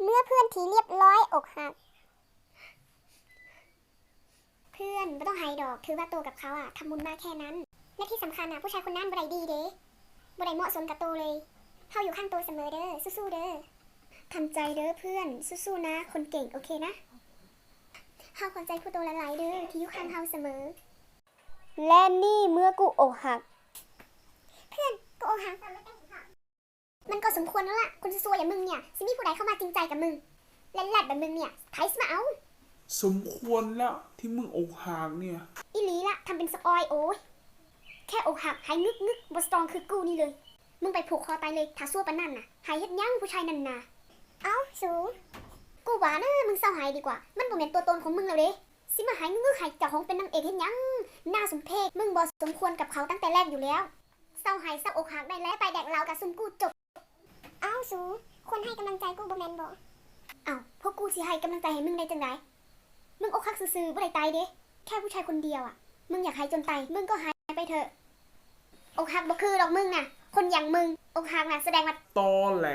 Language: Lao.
ເມື່ອເພື່ອນທີ່ລຽບລ້ອຍອົກຫັກ. ເພື່ອນ ບໍ່ຕ້ອງໄຫ້ດອກ, ຖືວ່າໂຕກັບເຂົາອະ ທຳບຸນມາແຄ່ນັ້ນ. ແລະທີ່ສຳຄັນນະ ຜູ້ຊາຍຄົນນັ້ນບໍ່ໄດ້ດີເດ້, ບໍ່ໄດ້ເໝາະສົມກັບໂຕເລີຍ. ເຮົາຢູ່ຂ້າງໂຕສະເໝີເດີ, ສູ້ໆເດີ. ຂອບໃຈເດີເພື່ອນ, ສູ້ໆນະ ຄົນເກັ່ງ, ໂອເຄນະ. ເຮົາຂອບໃຈພວກໂຕຫຼາຍໆເດີ ທີ່ຢູ່ຂ້າງເຮົາສະເໝີ. ແລະນີ້ເມື່ອກູອົກຫັກ. ເພື່ອນ ກູອົກຫັກ. ມັນກໍສົມຄວນແລ້ວລະ, ຄົນຊົ່ວໆຢ່າງມຶງເນີ້ຍ ຊິມີຜູ້ໃດເຂົ້າມາຈິງໃຈກັບມຶງ? ແລ່ນລາດແບບມຶງເນີ້ຍ ໃຜຊິມາເອົາ? ສົມຄວນລະທີ່ມຶງອົກຫັກເນີ້ຍ. ອີ່ຫຼີລະ, ທຳເປັນສະອອຍ, ໂອ້ຍ ແຄ່ອົກຫັກ ຫາຍງຶກໆ ບໍ່ສະຕອງຄືກູນີ້ເລີຍ. ມຶງໄປຜູກຄໍຕາຍເລີຍ ຖ້າຊົ່ວປານນັ້ນນະ. ຫາຍເຮັດຫຍັງຜູ້ຊາຍນັ້ນນະ? ເອົ້າ ສູ ກູວ່ານະ ມຶງເຊົາຫາຍດີກວ່າ, ມັນບໍ່ແມ່ນຕົວຕົນຂອງມຶງແລ້ວເດ້. ຊິມາຫາຍງຶກໆ ໃຫ້ເຈົ້າຂອງເປັນນາງເອກເຮັດຫຍັງ? ໜ້າສົມເພກ, ມຶງບໍ່ສົມຄວນກັບເຂົາຕັ້ງແຕ່ແລກຢູ່ແລ້ວ. ເຊົາໄຫ້ເຊົາອົກຫັກໄດ້ແລ້ວ, ໄປແດກເຫຼົ້າກັບຊຸມກູຈົບ. ເອົ້າ ສູ ຄົນໃຫ້ກຳລັງໃຈກູບໍ່ແມ່ນບໍ? ເອົ້າ ພວກກູຊິໃຫ້ກຳລັງໃຈໃຫ້ມຶງໄດ້ຈັ່ງໃດ? ມຶງອົກຫັກຊື່ໆ ບໍ່ໄດ້ຕາຍເດ້, ແຄ່ຜູ້ຊາຍຄົນດຽວອະ. ມຶງຢາກຫາຍຈົນຕາຍ ມຶງກໍຫາຍໄປເຖາະ. ອົກຫັກບໍ່ຄືດອກມຶງນະ, ຄົນຢ່າງມຶງ ອົກຫັກນະ ສະແດງວ່າ ຕໍແຫຼ.